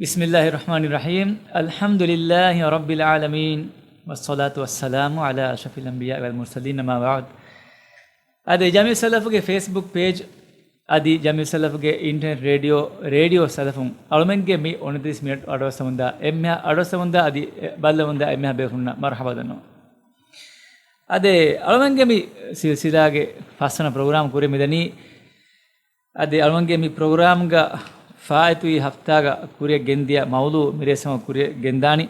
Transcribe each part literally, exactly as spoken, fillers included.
بسم الله الرحمن الرحيم. الحمد لله رب العالمين، والصلاة والسلام على أشرف الأنبياء والمرسلين، أما بعد. އަދި ޖަމިއުއްސަލަފުގެ ފޭސްބުކް ޕޭޖް އަދި ޖަމިއުއްސަލަފުގެ އިންޓަރނެޓް ރޭޑިއޯ، ރޭޑިއޯ ސަލަފުން އަޅުމެންގެ މި އުނަތިރީސް މިނެޓް އަޑުއައްސަމުންދާ އެންމެހާ އަޑުއައްސަމުންދާ އަދި ބައްލަމުންދާ އެންމެހާ ބޭފުޅުންނަށް މަރުޙަބާ ދަންނަވަން. އަދި އަޅުމެންގެ މި ސިލްސިލާގެ ފަސްވަނަ ޕްރޮގްރާމް ކުރި މިދަނީ. އަދި އަޅުމެންގެ މި ޕްރޮގްރާމްގަ ފާއިތުވި ހަފްތާގަ ކުރިއަށް ގެންދިޔަ މައުޟޫ މިރޭ ހަމަ ކުރިއަށް ގެންދާނީ.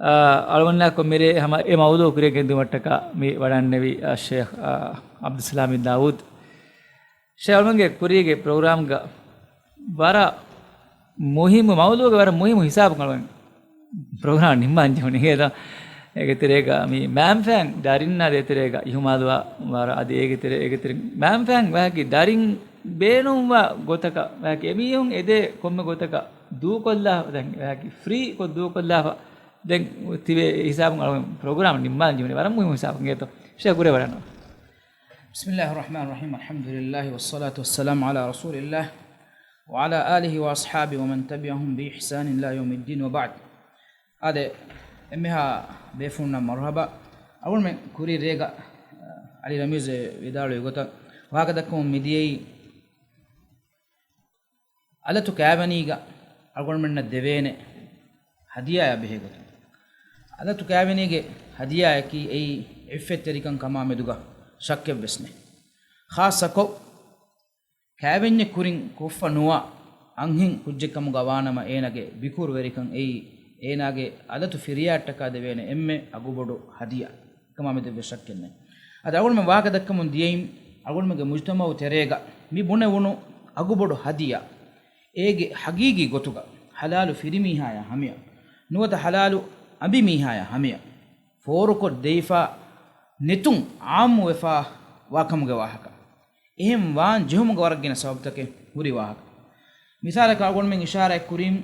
އާ، އަޅުގަނޑާ ކޮށް މިރޭ ހަމަ އެ މައުޟޫ ކުރިއަށް ގެންދިއުމަށްޓަކާ މި ވަޑަންނެވި އައް ޝޭޚް، އާ، ޢަބްދުއްސަލާމް ދާވޫދު. ޝޭޚް އަޅުގަނޑުގެ ކުރީގެ ޕްރޮގްރާމްގަ ވަރަށް މުހިއްމު މައުޟޫގެ ވަރަށް މުހިއްމު ހިސާބު އަޅުގަނޑު ޕްރޮގްރާމް ނިންމާން ޖެހުނީ. އޭތަ އޭގެ ތެރޭގަ މި މައިންބަފައިން ދަރިންނާ ދޭތެރޭގަ އިހުމާލުވާ ވަރަށް އަދި އޭގެ ތެރޭ، އޭގެ ތެރޭ މައިންބަފައިން ވަކި ދަރިން ބޭނުންވާ ގޮތަކަށް ވަކި އެމީހުން އެދޭ ކޮންމެ ގޮތަކަށް ދޫކޮށްލާ ދެން ވަކި ފްރީ ކޮށް ދޫކޮށްލާފަ ދެން ތިބޭ ހިސާބުން އަޅުގަނޑު ޕްރޮގްރާމް ނިންމާން ޖެހުނީ ވަރަށް މުހިއްމު ހިސާބުން އޭތޯ. ޝޭޚް ކުރިއަށް ވަޑަންނަވާ. بسم الله الرحمن الرحيم. الحمد لله والصلاة والسلام على رسول الله وعلى آله وأصحابه ومن تبعهم بإحسان إلى يوم الدين وبعد. އާދެ، އެންމެހާ ބޭފުޅުންނަށް މަރުޙަބާ. އަޅުގަނޑުމެން ކުރީ ރޭގަ، އަލީ ރަމީޒް ވިދާޅުވި ގޮތަށް ވާހަކަ ދައްކަމުން މިދިޔައީ، އަލަތު ކާވެނީގަ އަޅުގަނޑުމެންނަށް ދެވޭނެ ހަދިޔާއާ ބެހޭ ގޮތުން. އަލަތު ކާވެނީގެ ހަދިޔާއަކީ އެއީ ޢިއްފަތްތެރިކަން ކަމާ މެދުގަ ޝައްކެއްވެސް ނެތް. ޚާއްޞަކޮށް، ކާވެންޏެއް ކުރިން ކޮށްފަ ނުވާ އަންހެން ކުއްޖެއް ކަމުގަ ވާނަމަ، އޭނާގެ ބިކުރުވެރިކަން އެއީ އޭނާގެ އަލަތު ފިރިޔާއަށްޓަކާ ދެވޭނެ އެންމެ އަގުބޮޑު ހަދިޔާ. ކަމާ މެދު އެއްވެސް ޝައްކެއް ނެތް. އަދި އަޅުގަނޑުމެން ވާހަކަ ދައްކަމުން ދިޔައިން، އަޅުގަނޑުމެންގެ މުޖްތަމަޢު ތެރޭގަ މި ބުނެވުނު އަގުބޮޑު ހަދިޔާ، އޭގެ ޙަޤީޤީ ގޮތުގަ ޙަލާލު ފިރިމީހާޔާ ހަމަޔަށް، ނުވަތަ ޙަލާލު އަނބިމީހާޔާ ހަމަޔަށް ފޯރުކޮށް ދެވިފަ ނެތުން ޢާއްމުވެފަ ވާކަމުގެ ވާހަކަ. އެހެން ވާން ޖެހުމުގެ ވަރަށް ގިނަ ސަބަބުތަކެއް ހުރި ވާހަކަ. މިސާލަކަށް އަޅުގަނޑުމެން އިޝާރާތް ކުރީމް،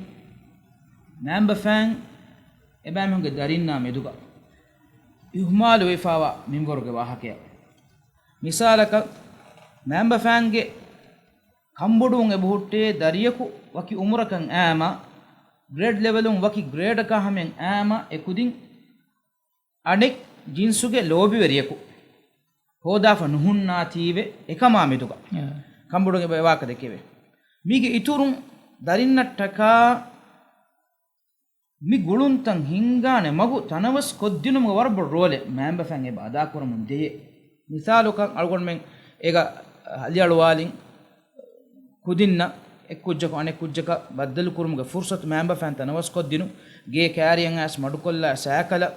މައިންބަފައިން އެބައިމީހުންގެ ދަރިންނާ މެދުގަ އިހުމާލުވެފަވާ މިންވަރުގެ ވާހަކައެއް. މިސާލަކަށް، މައިންބަފައިންގެ ކަންބޮޑުވުން އެބަހުއްޓޭ ދަރިޔަކު ވަކި އުމުރަކަށް އައިމަ، ގްރޭޑް ލެވެލުން ވަކި ގްރޭޑަކާ ހަމަޔަށް އައިމަ އެކުދިން އަނެއް ޖިންސުގެ ލޯބިވެރިޔަކު ހޯދާފަ ނުހުންނާތީވެ އެކަމާ މެދުގަ އާ. ކަނބޮޑުވުން އެބަ ވާހަކަ ދެކެވޭ. މީގެ އިތުރުން ދަރިންނަށްޓަކާ މި ގުޅުންތައް ހިންގާނެ މަގު ތަނަވަސް ކޮށްދިނުމުގެ ވަރަށް ބޮޑު ރޯލެއް މައިންބަފައިން އެބަ އަދާކުރަމުން ދެޔޭ. މިސާލަކަށް އަޅުގަނޑުމެން އޭގަ ހަލިއަޅުވާލިން ކުދިންނަށް އެއްކުއްޖަކު އަނެއްކުއްޖަކަށް ބައްދަލުކުރުމުގެ ފުރުސަތު މައިންބަފައިން ތަނަވަސްކޮށްދިނުން، ގޭ ކައިރިއަށް އައިސް މަޑުކޮށްލާ ސައިކަލަށް،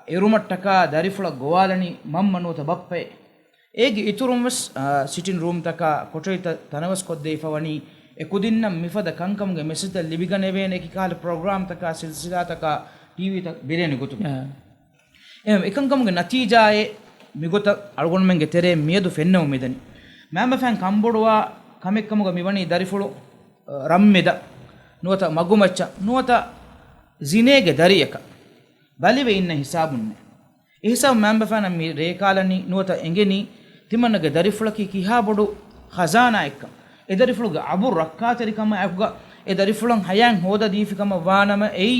އެރުމަށްޓަކާ ދަރިފުޅަށް ގޮވާލަނީ މަންމަ ނުވަތަ ބައްޕައޭ. އޭގެ އިތުރުން ވެސް، އާ، ސިޓިން ރޫމްތަކާ ކޮޓަރިތައް ތަނަވަސްކޮށްދެވިފަވަނީ އެކުދިންނަށް މިފަދަ ކަންކަމުގެ މެސެޖްތައް ލިބިގަނެވޭނެ އެކި ކަހަލަ ޕްރޮގްރާމްތަކާ ސިލްސިލާތަކާ ޓީވީތައް ބެލޭނެ ގޮތުގަ. އާ. އެހެން އެކަންކަމުގެ ނަތީޖާއެއް މިގޮތަށް އަޅުގަނޑުމެންގެ ތެރެއިން މިއަދު ފެންނަމުން މިދަނީ. މައިންބަފައިން ކަންބޮޑުވާ ކަމެއްކަމުގަ މިވަނީ ދަރިފުޅު، އަ، ރަންމެދަށް ނުވަތަ މަގުމައްޗަށް ނުވަތަ ޒިނޭގެ ދަރިއަކަށް ބަލިވެ އިންނަ ހިސާބުންނެ. އެހިސާބު މައިންބަފައިންނަށް މި ރޭކާލަނީ ނުވަތަ އެނގެނީ ތިމަންނަގެ ދަރިފުޅަކީ ކިހާ ބޮޑު ޚަޒާނާއެއްކަން. އެ ދަރިފުޅުގެ އަބުރު ރައްކާތެރިކަމާއެކުގަ އެ ދަރިފުޅަށް ހަޔާތް ހޯދަދީފިކަމަށް ވާނަމަ، އެއީ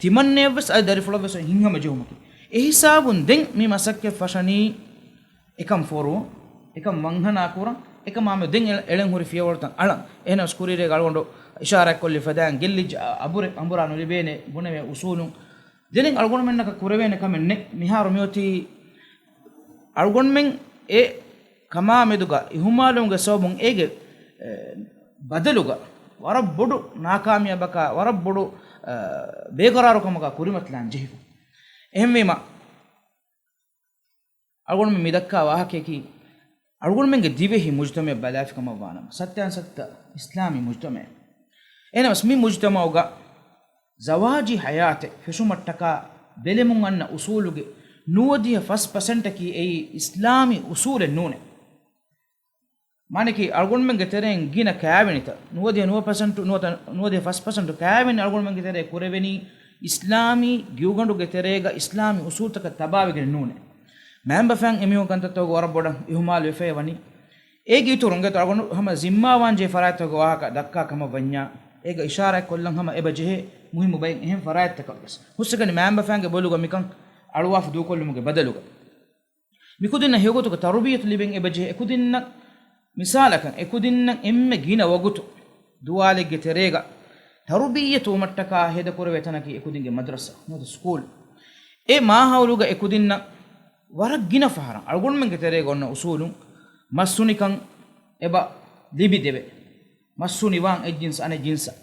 ތިމަންނަޔަށްވެސް އަދި ދަރިފުޅަށްވެސް ހިތްހަމަޖެހުމަކީ. އެހިސާބުން ދެން މި މަސައްކަތް ފަށަނީ އެކަން ފޯރުވުން، އެކަން ވަންހަނާ ކުރަން، އެކަމާމެދު ދެން އެ-، އެޅެން ހުރި ފިޔަވަޅުތައް އަޅަން. އެހެނަސް ކުރީރޭގަ އަޅުގަނޑު އިޝާރާތްކޮށްލި ފަދައިން ގެއްލިއްޖެ އަ-، އަބުރެއް އަނބުރާ ނުލިބޭނެ ބުނެވޭ އުސޫލުން. ދެނެއް އަޅުގަނޑުމެންނަކަށް ކުރެވޭނެ ކަމެއް ނެތް. މިހާރު މިއޮތީ އަޅުގަނޑުމެން އެ ކަމާމެދުގަ އިހުމާލުވުމުގެ ސަބަބުން އޭގެ، އެ، ބަދަލުގަ ވަރަށް ބޮޑު ނާކާމިޔާބަކާ، ވަރަށް ބޮޑު، އަ، ބޭގަރާރުކަމަކާ ކުރިމަތިލާން ޖެހިފަ. އެހެންވީމަ، އަޅުގަނޑުމެން މިދައްކާ ވާހަކަޔަކީ، އަޅުގަނޑުމެންގެ ދިވެހި މުޖްތަމަޢެއް ބަލާފިކަމަށްވާނަމަ، ސައްތައިން ސައްތަ އިސްލާމީ މުޖްތަމަޢެއް. އެހެނަސް މި މުޖްތަމަޢުގަ ޒަވާޖީ ޙަޔާތެއް ފެށުމަށްޓަކާ ބެލެމުން އަންނަ އުސޫލުގެ ނުވަދިހަ ފަސް ޕަސެންޓަކީ އެއީ އިސްލާމީ އުސޫލެއް ނޫނޭ. މާނައަކީ، އަޅުގަނޑުމެންގެ ތެރެއިން ގިނަ ކާވެނިތައް، ނުވަދިހަ ނުވަ ޕަސެންޓު، ނުވަތަ ނުވަދިހަ ފަސް ޕަސެންޓު ކާވެނި އަޅުގަނޑުމެންގެ ތެރޭ ކުރެވެނީ އިސްލާމީ ގިއުގަނޑުގެ ތެރޭގަ އިސްލާމީ އުސޫލުތަކަށް ތަބާވެގެން ނޫނޭ. މައިންބަފައިން އެމީހުން ކަންތައްތަކުގަ ވަރަށް ބޮޑަށް އިހުމާލު ވެފައި ވަނީ. އޭގެ އިތުރުން ގެތު އަޅުގަނޑު ހަމަ ޒިންމާވާންޖެހޭ ފަރާތްތަކުގެ ވާހަކަ ދައްކާ ކަމަށް ވަންޏާ، އޭގަ އިޝާރާތް ކޮށްލަން ހަމަ އެބަ ޖެހޭ މުހިއްމު ބައެއް އެހެން ފަރާތްތަކަށް ވެސް. ހުސްއެކަނި މައިންބަފައިންގެ ބޮލުގަ މިކަން އަޅުވާފަ ދޫކޮށްލުމުގެ ބަދަލުގަ، މިކުދިންނަށް ހެޔޮގޮތުގަ ތަރުބިއްޔަތު ލިބެން އެބަ ޖެހޭ. އެކުދިންނަށް، މިސާލަކަށް، އެކުދިންނަށް އެންމެ ގިނަ ވަގުތު ދުވާލެއްގެ ތެރޭގަ ތަރުބިއްޔަތު ވުމަށްޓަކާ ހޭދަކުރެވޭ ތަނަކީ އެކުދިންގެ މަދްރަސާ ނުވަތަ ސްކޫލް. އެ މާހައުލުގަ އެކުދިންނަށް ވަރަށް ގިނަ ފަހަރަށް އަޅުގަނޑުމެންގެ ތެރޭގަ އޮންނަ އުސޫލުން މަސްހުނިކަން އެބަ ލިބިދެވޭ. މަސްހުނިވާން އެއްޖިންސް އަނެއް ޖިންސަށް.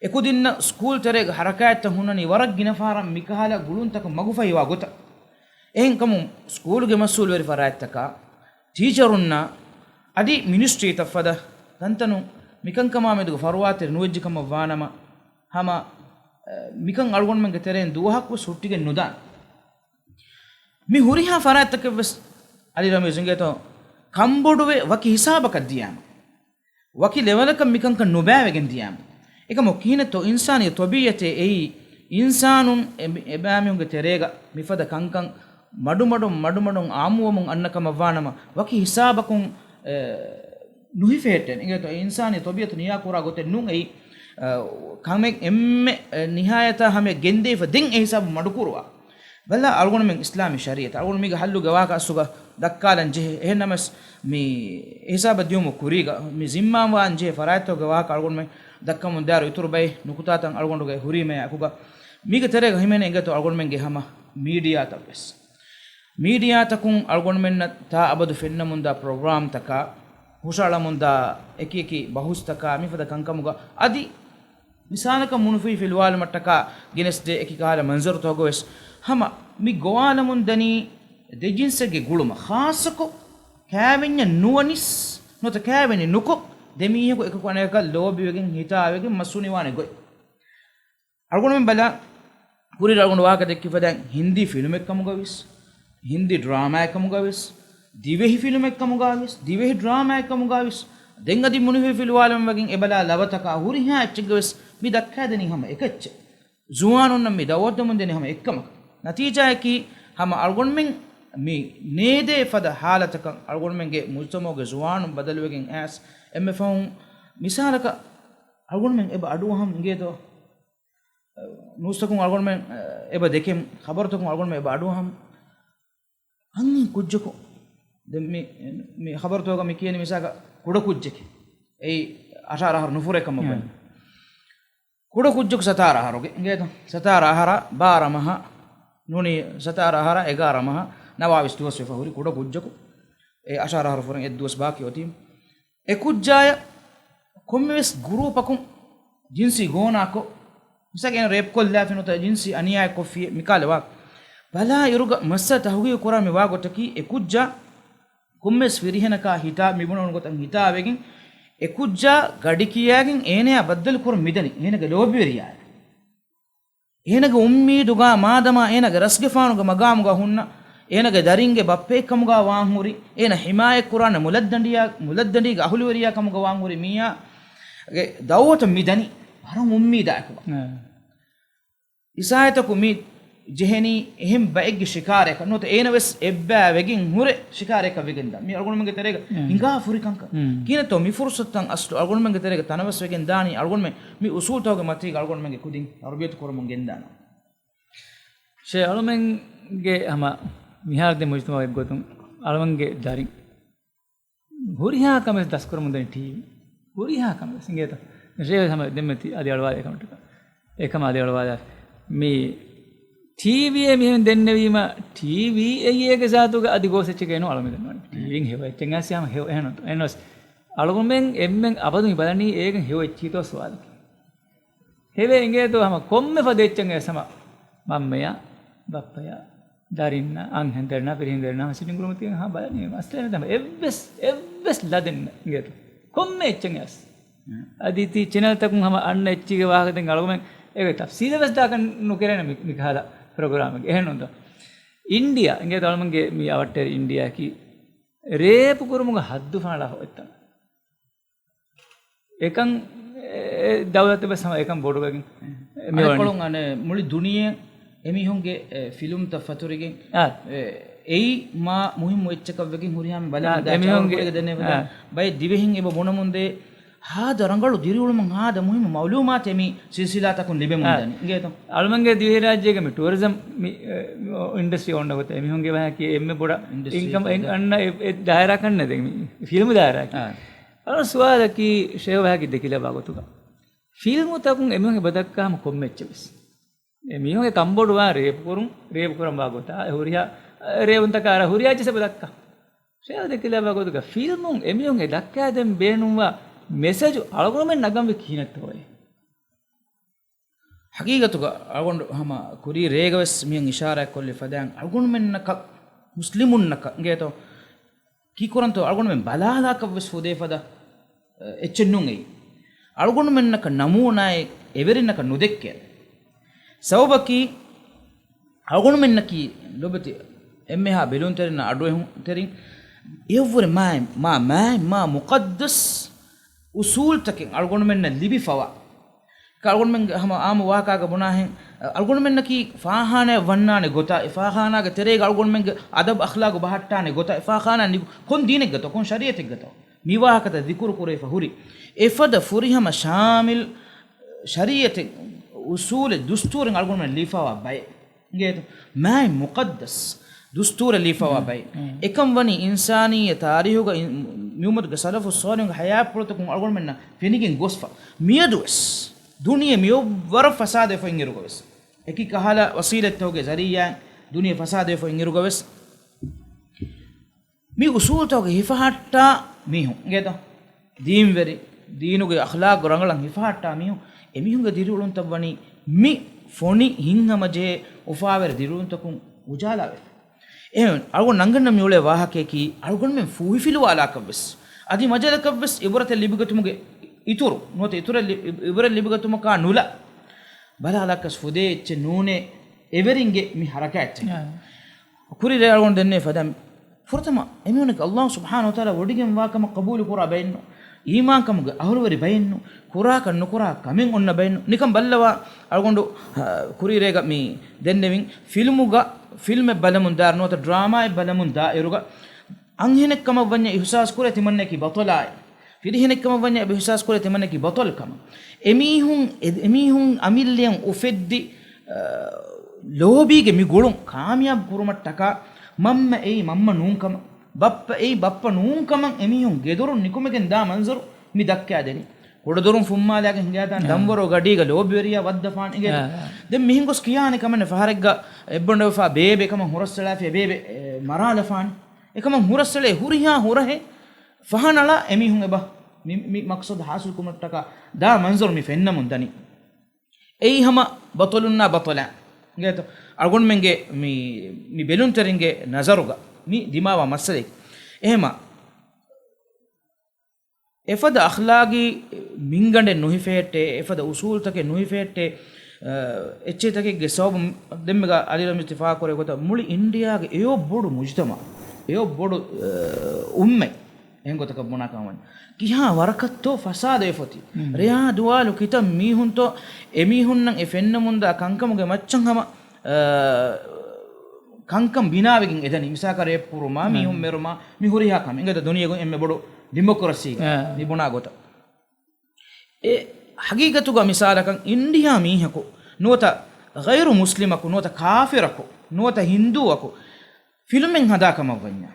އެކުދިންނަށް ސްކޫލް ތެރޭގަ ހަރަކާތްތައް ހުންނަނީ ވަރަށް ގިނަ ފަހަރަށް މިކަހަލަ ގުޅުންތަކަށް މަގުފަހިވާ ގޮތަށް. އެހެންކަމުން ސްކޫލްގެ މަސްއޫލުވެރި ފަރާތްތަކާ، ޓީޗަރުންނާ، އަދި މިނިސްޓްރީތައް ފަދަ ތަންތަނުން މިކަންކަމާ މެދުގަ ފަރުވާތެރި ނުވެއްޖެ ކަމަށް ވާނަމަ، ހަމަ، އަ، މިކަން އަޅުގަނޑުމެންގެ ތެރެއިން ދުވަހަކުވެސް ހުއްޓިގެން ނުދާނެ. މި ހުރިހާ ފަރާތްތަކެއްވެސް އަލީ ރަމީޒު އިނގޭތޯ، ކަންބޮޑުވެ ވަކި ހިސާބަކަށް ދިޔާމަ، ވަކި ލެވަލަކަށް މިކަންކަން ނުބައިވެގެން ދިޔާމަ. އެކަމަކު ކިހިނެއްތޯ އިންސާނީ ތޮބީއަތޭ އެއީ، އިންސާނުން އެ-، އެބައިމީހުންގެ ތެރޭގަ މިފަދަ ކަންކަން މަޑުމަޑުން މަޑުމަޑުން އާއްމުވަމުން އަންނަ ކަމަށްވާނަމަ، ވަކި ހިސާބަކުން، އެ، ނުހިފެހެއްޓޭނެ. އިނގޭތޯ އެ އިންސާނީ ތޮބީއަތު ނިޔާކުރާ ގޮތެއް ނޫން އެއީ، އަ، ކަމެއް އެންމެ، އެ، ނިހާޔަތާ ހަމަޔަށް ގެންދެވިފަ ދެން އެ ހިސާބު މަޑުކުރުވާ. ބަލާ، އަޅުގަނޑުމެން އިސްލާމީ ޝަރީއަތް އަޅުގަނޑު މީގެ ހައްލުގެ ވާހަކަ އަސްލުގަ ދައްކާލަން ޖެހޭ. އެހެންނަމަވެސް މި ހިސާބަށް ދިޔުމުގެ ކުރީގަ މި ޒިންމާވާން ޖެހޭ ފަރާތްތަކުގެ ވާހަކަ އަޅުގަނޑުމެން ދައްކަމުން ދާއިރު އިތުރު ބައެއް ނުކުތާތައް އަޅުގަނޑުގެ ހުރީމަޔާ އެކުގަ މީގެ ތެރޭގަ ހިމެނޭ އިނގޭތޯ އަޅުގަނޑުމެންގެ ހަމަ މީޑިއާތައް ވެސް. މީޑިއާތަކުން އަޅުގަނޑުމެންނަށް ތާ އަބަދު ފެންނަމުންދާ ޕްރޮގްރާމްތަކާ، ހުށައަޅަމުންދާ އެކި އެކި ބަހުސްތަކާ މިފަދަ ކަންކަމުގަ އަދި މިސާލަކަށް މުނުފީ ފިލުވާލުމަށްޓަކާ ގެނެސްދޭ އެކި ކަހަލަ މަންޒަރުތަކުގަވެސް ހަމަ މި ގޮވާލަމުން ދަނީ ދެ ޖިންސެއްގެ ގުޅުމަށް ޚާއްޞަކޮށް ކާވެންޏަށް ނުވަނިސް ނުވަތަ ކާވެނި ނުކޮށް ދެ މީހަކު އެކަކު އަނެކަކަށް ލޯބިވެގެން ހިތާވެގެން މަސްހުނިވާނެ ގޮތް. އަޅުގަނޑުމެން ބަލާ، ކުރިއަރަށް އަޅުގަނޑު ވާހަކަ ދެއްކި ފަދައިން ހިންދީ ފިލުމެއް ކަމުގަވެސް، ހިންދީ ޑްރާމާއެއް ކަމުގަވެސް، ދިވެހި ފިލުމެއް ކަމުގަވެސް، ދިވެހި ޑްރާމާއެއް ކަމުގަވެސް، ދެން އަދި މުނިފީ ފިލުވާލަމުން ވެގެން އެބަލާ ލަވަތަކާ ހުރިހާ އެއްޗެއްގަވެސް މި ދައްކާދެނީ ހަމަ އެކައްޗެއް. ޒުވާނުންނަށް މި ދައުވަތު ދެމުން ދެނީ ހަމަ އެއްކަމަކަށް. ނަތީޖާއަކީ ހަމަ އަޅުގަނޑުމެން މި ނޭދޭ ފަދަ ހާލަތަކަށް އަޅުގަނޑުމެންގެ މުޖްތަމަޢުގެ ޒުވާނުން ބަދަލުވެގެން އައިސް އެންމެ ފަހުން މިސާލަކަށް އަޅުގަނޑުމެން އެބަ އަޑުއަހަން އިނގޭތޯ؟ ނޫސްތަކުން އަޅުގަނޑުމެން އެބަ ދެކެން، ޚަބަރުތަކުން އަޅުގަނޑުމެން އެބަ އަޑުއަހަން. އަންހެން ކުއްޖަކު، ދެން މި، މި ޚަބަރުތަކުގަ މި ކިޔަނީ މިސާލަކަށް ކުޑަ ކުއްޖެކޭ. އެއީ އަށާރަ އަހަރު ނުފުރޭ ކަމަށް ވަނީ. ކުޑަ ކުއްޖަކު ސަތާރަ އަހަރުގެ އިނގޭތަ؟ ސަތާރަ އަހަރާ ބާރަ މަހާ ނޫނީ، ސަތާރަ އަހަރާ އެގާރަ މަހާ ނަވާވީސް ދުވަސް ވެފަ ހުރި ކުޑަ ކުއްޖަކު. އެ އަށާރަ އަހަރު ފުރެން އެއްދުވަސް ބާކީ އޮތީ. އެ ކުއްޖާޔަށް ކޮންމެވެސް ގުރޫޕަކުން ޖިންސީ ގޯނާކޮށް، މިސާލަކަށް އޭނަ ރޭޕް ކޮށްލާފި ނުވަތަ ޖިންސީ އަނިޔާއެއް ކޮށްފި މިކާލަ ވާ. ބަލާ އިރުގަ މައްސަލަ ތަހުގީގު ކުރާ މި ވާ ގޮތަކީ އެ ކުއްޖާ ކޮންމެވެސް ފިރިހެނަކާ ހިތާ މިބުނަން ގޮތަށް ހިތާވެގެން އެ ކުއްޖާ ގަޑި ކިޔާގެން އޭނަޔާ ބައްދަލު ކުރަން މިދަނީ އޭނަގެ ލޯބިވެރިޔާ. އޭނަގެ އުއްމީދުގަ މާދަމާ އޭނަގެ ރަސްގެފާނުގެ މަގާމުގަ ހުންނަ، އޭނަގެ ދަރިންގެ ބައްޕައެއްކަމުގަ ވާން ހުރި، އޭނަ ހިމާޔަތްކުރާނެ މުލައްދަނޑިޔާ، މުލައްދަނޑީގެ އަހުލުވެރިޔާ ކަމުގަ ވާން ހުރި މީހާގެ ދައުވަތަށް މި ދަނީ ވަރަށް އުއްމީދާއެކު. އިސާޔަތަކު މި ޖެހެނީ އެހެން ބައެއްގެ ޝިކާރައަކަށް ނުވަތަ އޭނަ ވެސް އެއްބައި ވެގެން ހުރެ ޝިކާރައަކަށް ވެގެންދާ. މި އަޅުގަނޑުމެންގެ ތެރޭގަ ހިނގާ ފުރި ކަންކަން. ކިހިނެއްތޯ މި ފުރުސަތުތައް އަސްލު އަޅުގަނޑުމެންގެ ތެރޭގަ ތަނަވަސް ވެގެން ދާނީ އަޅުގަނޑުމެން މި އުސޫލުތަކުގެ މަތީގަ އަޅުގަނޑުމެންގެ ކުދިން ތަރުބިޔަތު ކުރަމުން ގެންދާނަމަ. ޝޭ، އަޅުމެންގެ ހަމަ މިހާރު ދެ މުޖްތަމަޢު އެއްގޮތުން އަޅުމެންގެ ދަރިން ހުރިހާ ކަމެއް ދަސްކުރަމުން ދަނީ ޓީވީ. ހުރިހާ ކަމެއް ވެސް އިނގޭތަ؟ ޝޭ ވެސް ހަމަ ދެންމެ ތި-، އަދި އަޅުވާލި އެކަމަށްޓަކާ. އެކަމަށް އަދި އަޅުވާލާ. މި ޓީވީއޭ މިހެން ދެންނެވީމަ، ޓީވީ އެއީ އޭގެ ޒާތުގަ އަދި ގޯސް އެއްޗެއް ނޫން އަޅުމެން ދަންނަވަނީ. ޓީވީން ހެޔޮ އެއްޗެއް އައިސް ހަމަ ހެޔޮ އެހެން ނޫން. އެހެންވެސް އަޅުގަނޑުމެން އެންމެން އަބަދު މި ބަލަނީ އޭގެން ހެޔޮ އެއްޗިތޯ ސުވާލަކީ. ހެވޭ އިނގޭތޯ ހަމަ ކޮންމެ ފަދަ އެއްޗެއް އައިސް ހަމަ މަންމަޔާ، ބައްޕަޔާ، ދަރިންނާ، އަންހެން ދަރިންނާ، ފިރިހެން ދަރިންނާ ހަމަ ސިޓިން ރޫމު ތިޔަން ހަމަ ބަލަނީ މައްސަލަ ނެތް ހަމަ އެއްވެސް، އެއްވެސް ލަދެއް ނެތް އިނގޭތޯ. ކޮންމެ އެއްޗެއް އައިސް. އަދި ތި ޗެނަލްތަކުން ހަމަ އަންނަ އެއްޗީގެ ވާހަކަ ދެން އަޅުގަމެން އޭގެ ތަފްސީލެއް ވެސް ދާކަށް ނުކެރޭނެ މި، މިކަހަލަ ޕްރޮގްރާމެއްގެ. އެހެން ނޫންތޯ؟ އިންޑިއާ، އިނގޭތޯ އަޅުމެންގެ މި އަވަށްޓެރި އިންޑިއާއަކީ ރޭޕު ކުރުމުގެ ހައްދު ފަނަޅަ އޮތްތަން. އެކަން، އެ، ދައުލަތު ވެސް ހަމަ އެކަން ބޮޑުވެގެން މި ވަނީ. އަނެއްކޮޅުން އަނެއް މުޅި ދުނިޔެ އެމީހުންގެ، އެ، ފިލުމްތައް ފަތުރިގެން، އާ. އެ، އެއީ މާ މުހިއްމު އެއްޗަކަށް ވެގެން ހުރިހާ މި ބަލަމުން އާ، ދާ އެމީހުންގެ، ޗާނަލް ދެންނެވި އާ. ބައެއް ދިވެހިން އެބަ ބުނަމުންދޭ ހާދަ ރަނގަޅު ދިރިއުޅުމަށް ހާދަ މުހިއްމު މައުލޫމާތެއް މި ސިލްސިލާތަކުން ލިބެމުން އާ. ދަނީ. އިނގޭތޯ؟ އަޅުމެންގެ ދިވެހިރާއްޖޭގެ މި ޓޫރިޒަމް މި، އެ، އިންޑަސްޓްރީ އޮންނަ ގޮތަށް އެމީހުންގެ ވާހަކަ އެންމެ ބޮޑަށް އިންޑަސްޓްރީ އިންކަމް އެ-، އޮންނަ އެ، އެ ދާއިރާ ކަންނޭ ދެން މި ފިލްމު ދާއިރާއަކީ. އާ. އަޅު ސުވާލަކީ ޝޭވް ވާހަކަ ދެކިލައްވާ ގޮތުގަ. ފިލްމުތަކުން އެމީހުން އެބަ ދައްކާ ހަމަ ކޮންމެ އެއްޗެއް ވެސް. އެ މީހުންގެ ކަންބޮޑުވާ ރޭޕް ކުރުން، ރޭޕް ކުރަން ވާ ގޮތާ، އެ ހުރިހާ، އެ، ރޭވުންތަކާ އަރާ ހުރިހާ އެއްޗެއް އެބަ ދައްކާ. ޝޭވް ދެކިލައްވާ ގޮތުގަ ފިލްމުން އެމީހުން އެ ދައްކާދޭން ބޭނުންވާ މެސެޖު އަޅުގަނޑުމެން ނަގަންވީ ކިހިނެއްތޯއޭ؟ ހަގީގަތުގަ އަޅުގަނޑު ހަމަ ކުރީ ރޭގަވެސް މިހެން އިޝާރާތް ކޮށްލި ފަދައިން އަޅުގަނޑުމެންނަކަށް، މުސްލިމުންނަކަށް އިނގޭތޯ، ކީކުރަންތޯ އަޅުގަނޑުމެން ބަލާލާކަށްވެސް ފުދޭ ފަދަ، އެ، އެއްޗެއް ނޫން އެއީ. އަޅުގަނޑުމެންނަކަށް ނަމޫނާއެއް އެވެރިންނަކަށް ނުދެއްކޭ. ސަބަބަކީ، އަޅުގަނޑުމެންނަކީ ލޮބެތި އެންމެހާ ބެލުންތެރިންނާ އަޑުއެހުންތެރިން، އެއަށްވުރެ މާތް، މާ، މާތް، މާ މުޤައްދަސް އުސޫލްތަކެއް އަޅުގަނޑުމެންނަށް ލިބިފަވާ. އަޅުގަނޑުމެންގެ ހަމަ އާއްމު ވާހަކާގަ ބުނާހެން، އަޅުގަނޑުމެންނަކީ ފާޚާނާއަށް ވަންނާނެ ގޮތާ، އެ ފާޚާނާގެ ތެރޭގަ އަޅުގަނޑުމެންގެ އަދަބު އަޚްލާގު ބަހައްޓާނެ ގޮތާ، އެ ފާޚާނާ ނި-، ކޮން ދީނެއްގަތޯ، ކޮން ޝަރީޢަތެއްގަތޯ، މި ވާހަކަތައް ޛިކުރު ކުރެވިފަ ހުރި. އެފަދަ ފުރިހަމަ ޝާމިލް ޝަރީޢަތެއް، އުސޫލެއް، ދުސްތޫރެއް އަޅުގަނޑުމެން ލިބިފަވާ ބައެއް. އިނގޭތޯ؟ މާތް މުޤައްދަސް ދުސްތޫރެއް ލިބިފަވާ ބައެއް. އެކަން ވަނީ އިންސާނިއްޔަ ތާރީހުގަ އިން-، މިއުއްމަތުގެ ސަލަފު ޞާލިޙުންގެ ޙަޔާތްޕުޅުތަކުން އަޅުގަނޑުމެންނަށް ފެނިގެން ގޮސްފަ. މިއަދުވެސް ދުނިޔެ މިއޮއްވަރަށް ފަސާދަވެފަ އިންއިރުގަވެސް، އެކި ކަހަލަ ވަސީލަތްތަކުގެ ޒަރީޢާއިން ދުނިޔެ ފަސާދަވެފަ އިންއިރުގަވެސް، މި އުސޫލުތަކުގެ ހިފަހައްޓާ މީހުން އިނގޭތޯ؟ ދީންވެރި، ދީނުގެ އަޚްލާޤު ރަނގަޅަށް ހިފަހައްޓާ މީހުން، އެމީހުންގެ ދިރިއުޅުންތައް ވަނީ މި ފޮނި ހިތްހަމަޖެހޭ އުފާވެރި ދިރިއުޅުންތަކުން އުޖާލާވެފަ. އެހެން އަޅުގަނޑު ނަންގަންނަ މިއުޅޭ ވާހަކަޔަކީ، އަޅުގަނޑުމެން ފޫހިފިލުވާލާކަށްވެސް، އަދި މަޖަލަކަށްވެސް އިބުރަތެއް ލިބިގަތުމުގެ އިތުރު، ނުވަތަ އިތުރަށް ލި-، އިބުރަތް ލިބިގަތުމަކާ ނުލާ، ބަލާލާކަށް ފުދޭ އެއްޗެއް ނޫނޭ އެވެރިންގެ މި ހަރަކާތްތައް. ކުރި ރޭ އަޅުގަނޑު ދެންނެވި ފަދަ ފުރަތަމަ އެމީހުންނަކީ ﷲ ސުބްޙާނަހޫ ވަތަޢާލާ ވޮޑިގެންވާ ކަމަށް ޤަބޫލު ކުރާ ބައެއްނު، އީމާންކަމުގެ އަހުލުވެރި ބައެއްނު، ކުރާކަށް ނުކުރާ ކަމެއް އޮންނަ ބައެއްނު. ނިކަން ބައްލަވާ، އަޅުގަނޑު، އަ، ކުރީރޭގަ މި ދެންނެވިން ފިލްމުގަ، ފިލްމެއް ބަލަމުން ދާ ނުވަތަ ޑްރާމާއެއް ބަލަމުން ދާ އިރުގަ، އަންހެނެއް ކަމަށް ވަންޏާ އިޙްސާސް ކުރޭ ތިމަންނައަކީ ބަޠަލާއެއް. ފިރިހެނެއް ކަމަށް ވަންޏާ އިޙްސާސް ކުރޭ ތިމަންނައަކީ ބަޠަލް ކަމަށް. އެމީހުން، އެ-، އެމީހުން އަމިއްލަޔަށް އުފެއްދި، އަ، ލޯބީގެ މި ގުޅުން ކާމިޔާބު ކުރުމަށްޓަކާ މަންމަ އެއީ މަންމަ ނޫންކަމަށް، ބައްޕަ އެއީ ބައްޕަ ނޫންކަމަށް އެމީހުން ގެދޮރުން ނިކުމެގެން ދާ މަންޒަރު މި ދައްކާދެނީ. ކުޑަދޮރުން ފުއްމާލާގެން ހިނގާދާން އާ. ދަންވަރޯ ގަޑީގަ ލޯބިވެރިޔާ ވައްދަފާނެ އިނގޭތަ؟ އާ، އާ. ދެން މިހެން ގޮސް ކިޔާނެ ކަމެއް ނެތް. ފަހަރެއްގަ އެއްބަނޑުވެފާ ބޭބެ ކަމަށް ހުރަސްއަޅާފިޔާ ބޭބެ، އެ، މަރާލަފާނެ. އެކަމަށް ހުރަސްއެޅޭ ހުރިހާ ހުރަހެއް ފަހަނަޅާ އެމީހުން އެބަ މި، މި މަޤްޞަދު ޙާޞިލްކުރުމަށްޓަކާ ދާ މަންޒަރު މި ފެންނަމުން ދަނީ. އެއީ ހަމަ ބަޠަލުންނާ ބަޠަލާ. އިނގޭތަ؟ އަޅުގަނޑުމެންގެ މި، މި ބެލުންތެރިންގެ ނަޒަރުގަ މި ދިމާވާ މައްސަލައެއް. އެހެމަ އެފަދަ އަޚްލާގީ މިންގަނޑެއް ނުހިފެހެއްޓޭ، އެފަދަ އުސޫލްތަކެއް ނުހިފެހެއްޓޭ، އަ، އެއްޗެއްތަކެއްގެ ސަބަބުން ދެންމެގަ އަލި ރަމްޒީ ތި ފާހަގަކުރެއްވި ގޮތަށް މުޅި އިންޑިޔާގެ އެޔޮ ބޮޑު މުޖްތަމަޢު، އެޔޮ ބޮޑު، އަ، އުއްމަތް އެހެން ގޮތަކަށް ބުނާކަމަށް ވަންޏާ، ކިހާ ވަރަކަށްތޯ ފަސާދަވެފަ އޮތީ. ރެޔާ ދުވާލު ކިތައް މީހުންތޯ އެމީހުންނަށް އެ ފެންނަމުންދާ ކަންކަމުގެ މައްޗަށް ހަމަ، އަ، ކަންކަން ބިނާވެގެން އެދަނީ. މިސާލަކަށް ރޭޕް ކުރުމާ، މީހުން މެރުމާ، މި ހުރިހާ ކަމެއް. އިނގޭތަ ދުނިޔޭގަ އެންމެ ބޮޑު ޑިމޮކްރަސީގަ މި ބުނާ ގޮތަށް. އެ ހަގީގަތުގަ މިސާލަކަށް އިންޑިޔާ މީހަކު ނުވަތަ ޣައިރު މުސްލިމަކު ނުވަތަ ކާފިރަކު ނުވަތަ ހިންދޫއަކު ފިލްމެއް ހަދާ ކަމަށް ވަންޏާ،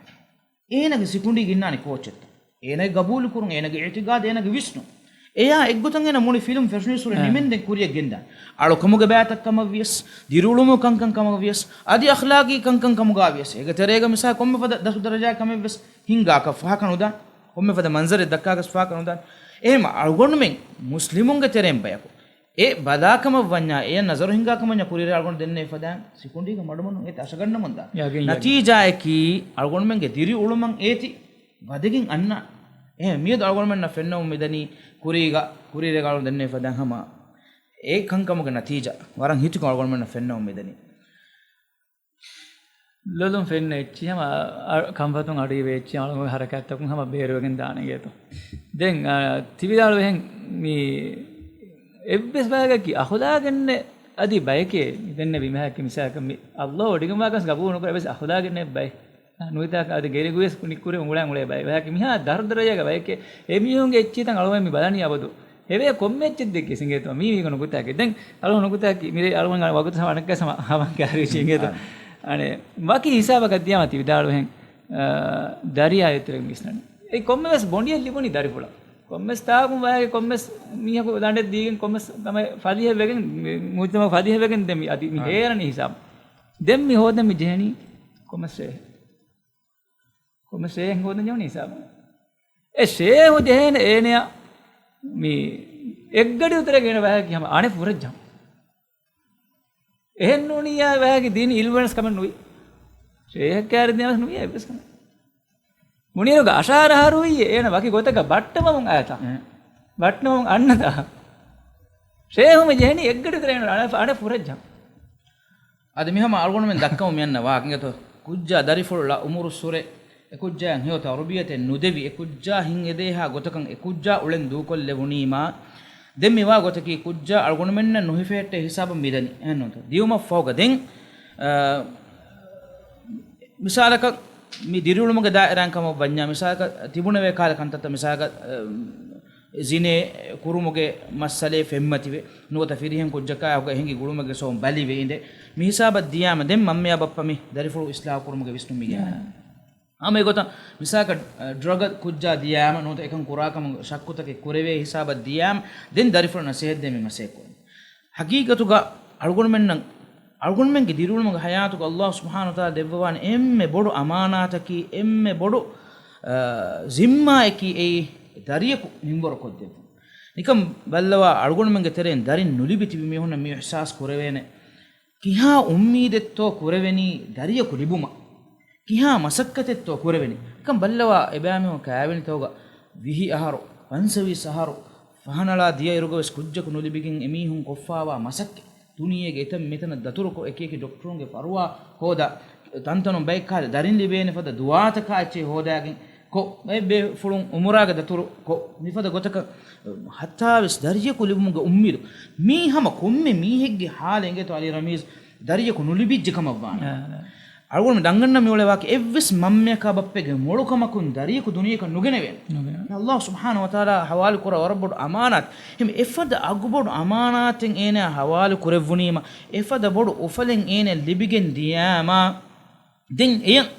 އޭނަގެ ސިކުނޑީގަ އިންނާނެ ކޯޗެއްތަ؟ އޭނަގެ ގަބޫލުކުރުން، އޭނަގެ އިޢުތިޤާދު، އޭނަގެ ވިސްނުން. އެޔާ އެއްގޮތަށް އޭނަ މުޅި ފިލްމް ފެށުނީސް ހުރެ ނިމެންދެން ކުރިޔަށް ގެންދާނެ. އަޅުކަމުގެ ބައިތައް ކަމަށް ވިޔަސް، ދިރިއުޅުމުގެ ކަންކަން ކަމަށް ވިޔަސް، އަދި އަޚްލާގީ ކަންކަން ކަމުގަ ވިޔަސް. އޭގެ ތެރޭގަ މިސާ ކޮންމެ ފަދަ ދަށު ދަރަޖާ ކަމެއް ވެސް ހިންގާކަށް ފާހަގަ ނުދާނެ. ކޮންމެ ފަދަ މަންޒަރެއް ދައްކާކަށް ފާހަގަ ނުދާނެ. އެހެމަ އަޅުގަނޑުމެން މުސްލިމުންގެ ތެރެއިން ބަޔަކު އެ ބަލާކަމަށް ވަންޏާ، އެ ނަޒަރު ހިންގާކަމަށް ވަންޏާ ކުރިއަރަ އަޅުގަނޑު ދެންނެވި ފަދައިން ސިކުނޑީގަ މަޑުމަޑުން އޭތި އަށަގަންނަމުންދާ. ޔަގީން، ޔަގީން. ނަތީޖާއަކީ އަޅުގަނޑުމެންގެ ދިރިއުޅުމަށް އޭތި ވަދެގެން އަންނާނެ. އެހެން މިއަދު އަޅުގަނޑުމެންނަށް ފެންނަމުން މިދަނީ ކުރީގަ، ކުރީރޭގަ އަޅުގަނޑު ދެންނެވި ފަދައިން ހަމަ އެ ކަންކަމުގެ ނަތީޖާ ވަރަށް ހިތުކޮށް އަޅުގަނޑުމެންނަށް ފެންނަމުން މިދަނީ. ލޮލުން ފެންނަ އެއްޗިހި ހަމަ އަ-، ކަންފަތުން އަޑުއިވޭ އެއްޗިހި އަޅުގަނޑު ހަރަކާތްތަކުން ހަމަ ބޭރުވެގެން ދާނެ އިނގޭތޯ. ދެން، އަ، ތިވިދާޅުވެހެން މި އެއްވެސް ބަޔަކަކީ އަޚުލާގެއްނެއް އަދި ބަޔެކޭ ދެންނެވި މިހާކި މިސާލަކަށް މި ﷲ ވޮޑިގެންވާކަން ގަބޫލު ނުކުރާ އެއްވެސް އަޚުލާގެއްނެއް ބައެއް. ނުވިތާ އަދި ގެރިގުވެސް ކުނިކުރެ އުނގުޅާ އުޅޭ ބައި. ވަޔަކީ މިހާ ދަރުދަރަޔަގަ ބަޔެކޭ. އެ މީހުންގެ އެއްޗިތަން އަޅުވަން މި ބަލަނީ އަބަދު. ހެވޭ ކޮންމެ އެއްޗެއް ދެއްކި ސިނގޭތޯ މީ ވީގޮ ނުކުތާކީ. ދެން އަޅު ނުކުތާކީ މިރޭ އަޅުވަން ވަގުތު ސަމަ އަނެއްކާ ސަމަ ހަވަން ކާރި ސިނގޭތޯ. އަނެ ވަކި ހިސާބަކަށް ދިޔާމަތި ވިދާޅުވެހެން. އާ، ދަރިޔާ އެތެރެގެ މިސްނަނީ. އެ ކޮންމެވެސް ބޮނޑިއެއް ލިބުނީ ދަރިފުޅަށް. ކޮންމެސް ތާކުން ވާގެ ކޮންމެސް މީހަކު ދަނޑެއް ދީގެން ކޮންމެސް ކަމެއް ފަލިހެއް ވެގެން މި މުޖްތަމަޢު ފަލިހެއް ވެގެން ދެން މި އަދި މި އާ. ހޭރަނީ ހިސާބު. ދެން މި ހޯދަން މި ޖެހެނީ ކޮންމެސް ރޭހެއް. ކޮންމެސް ރޭހެއް ހޯދަން ޖެހުނީ ހިސާބު. އެ ޝޭހު ޖެހޭނެ އޭނެއަށް މި އެއްގަޑި އުތުރެއް އޭނަ ވާހަކަ ހަމަ އަނެއް ފުރައްޖަމް. އެހެން ނޫނިއްޔާ ވައިގެ ދީން އިލްމުވެސް ކަމެއް ނުވި. ޝޭހެއް ކާރި ދިޔަވެސް ނުވި އެއްވެސް ކަމެއް. މުނީރުގެ އަށާރަ އަހަރު ވީ އޭނަ ވަކި ގޮތަކަށް ބައްޓަމަމުން އައިތާ. ބައްޓަމަމުން އަންނަތާ. ޝޭހު މި ޖެހެނީ އެއްގަޑި ތެރޭނު އަނެ، އަނެ ފުރައްޖަ. އަދި މިހަމަ އަޅުގަނޑުމެން ދައްކަމު މިއަންނަ ވާ އިނގޭތޯ. ކުއްޖާ ދަރިފުޅު އުމުރު ސުރެ އެކުއްޖާއަށް ހެޔޮ ތަރުބިޔަތެއް ނުދެވި، އެކުއްޖާ ހިތް އެދޭހާ ގޮތަކަށް އެކުއްޖާ އުޅެން ދޫކޮށްލެވުނީމާ، ދެން މިވާ ގޮތަކީ ކުއްޖާ އަޅުގަނޑުމެންނަށް ނުހިފެހެއްޓޭ ހިސާބަށް މިދަނީ. އެހެންނޫންތޯ؟ ދިޔުމަށްފަހުގަ ދެން، އާ، މިސާލަކަށް މި ދިރިއުޅުމުގެ ދާއިރާއިން ކަމަށް ވަންޏާ، މިސާލަކަށް ތިބުނެވޭ ކާލަ ކަންތައްތައް މިސާލަކަށް، އާ، ޒިނޭ ކުރުމުގެ މައްސަލައެއް ފެންމަތިވެ، ނުވަތަ ފިރިހެން ކުއްޖަކާ އެކުގަ ހިނގި ގުޅުމެއްގެ ސަބަބުން ބަލިވެ އިނދެ، މިހިސާބަށް ދިޔާމަ ދެން މަންމަޔާ ބައްޕަ މި ދަރިފުޅު އިސްލާހު ކުރުމުގެ ވިސްނުން މިގެން. އާ. ހަމަ އެގޮތަށް މިސާލަކަށް، އަ، ޑްރަގަށް ކުއްޖާ ދިޔާމަ ނުވަތަ އެކަން ކުރާކަމުގެ ޝައްކުތަކެއް ކުރެވޭ ހިސާބަށް ދިޔާމަ ދެން ދަރިފުޅަށް ނަސޭހަތް ދޭން މި މަސައްކަތް ކުރަނީ. ހަގީގަތުގަ އަޅުގަނޑުމެންނަށް، އަޅުގަނޑުމެންގެ ދިރިއުޅުމުގެ ހަޔާތުގަ އައްލާހު ސުބްޙާނަހު ވަތަޢާލާ ދެއްވަވާނެ އެންމެ ބޮޑު އަމާނާތަކީ، އެންމެ ބޮޑު، އާ، ޒިންމާއަކީ އެއީ ދަރިޔަކު މިންވަރު ކޮށްދެއްވުން. ނިކަން ބައްލަވާ، އަޅުގަނޑުމެންގެ ތެރެއިން ދަރިން ނުލިބި ތިބި މީހުންނަށް މި އިޙްސާސް ކުރެވޭނެ، ކިހާ އުއްމީދެއްތޯ ކުރެވެނީ ދަރިޔަކު ލިބުމަށް؟ ކިހާ މަސައްކަތެއްތޯ ކުރެވެނީ؟ ނިކަން ބައްލަވާ، އެބައިމީހުން ކައިވެނިތަކުގަ ވިހި އަހަރު، ފަންސަވީސް އަހަރު ފަހަނަޅާ ދިޔައިރުގަވެސް ކުއްޖަކު ނުލިބިގެން އެމީހުން ކޮށްފާވާ މަސައްކަތް، ދުނިޔޭގެ އެތަން މިތަނަށް ދަތުރުކޮށް، އެކިއެކި ޑޮކްޓަރުންގެ ފަރުވާ ހޯދާ، ތަންތަނުން ބައެއް ކަހަލަ ދަރިން ލިބޭނެ ފަދަ ދުޢާތަކާ އެއްޗެހި ހޯދާގެން ކޮށް، ބައެއް ބޭފުޅުން އުމުރާގެ ދަތުރު ކޮށް، މިފަދަ ގޮތަކަށް ހަތާވީސް ދަރިޔަކު ލިބުމުގެ އުއްމީދު. މީ ހަމަ ކޮންމެ މީހެއްގެ ހާލެއް އިނގޭތޯ އަލީ ރަމީޒް، ދަރިޔަކު ނުލިބިއްޖެ ކަމަށްވާނެ. އާ، އާ. އަޅުގަނޑު ދަންގަންނަ މިއުޅޭ ވާހަކަ އެއްވެސް މަންމަޔަކާ ބައްޕަގެ މޮޅު ކަމަކުން ދަރިޔަކު ދުނިޔެއަކަށް ނުގެނެވޭނެ. ނުގެނެވޭނެ. އައްލާހު ސުބްޙާނަހު ވަތަޢާލާ ހަވާލު ކުރާ ވަރަށް ބޮޑު އަމާނާތެއް. އެހެން އެފަދަ އަގުބޮޑު އަމާނާތެއް އޭނާ ހަވާލު ކުރެއްވުނީމަ، އެފަދަ ބޮޑު އުފަލެއް އޭނަ ލިބިގެން ދިޔާމާ، ދެން އެޔަށް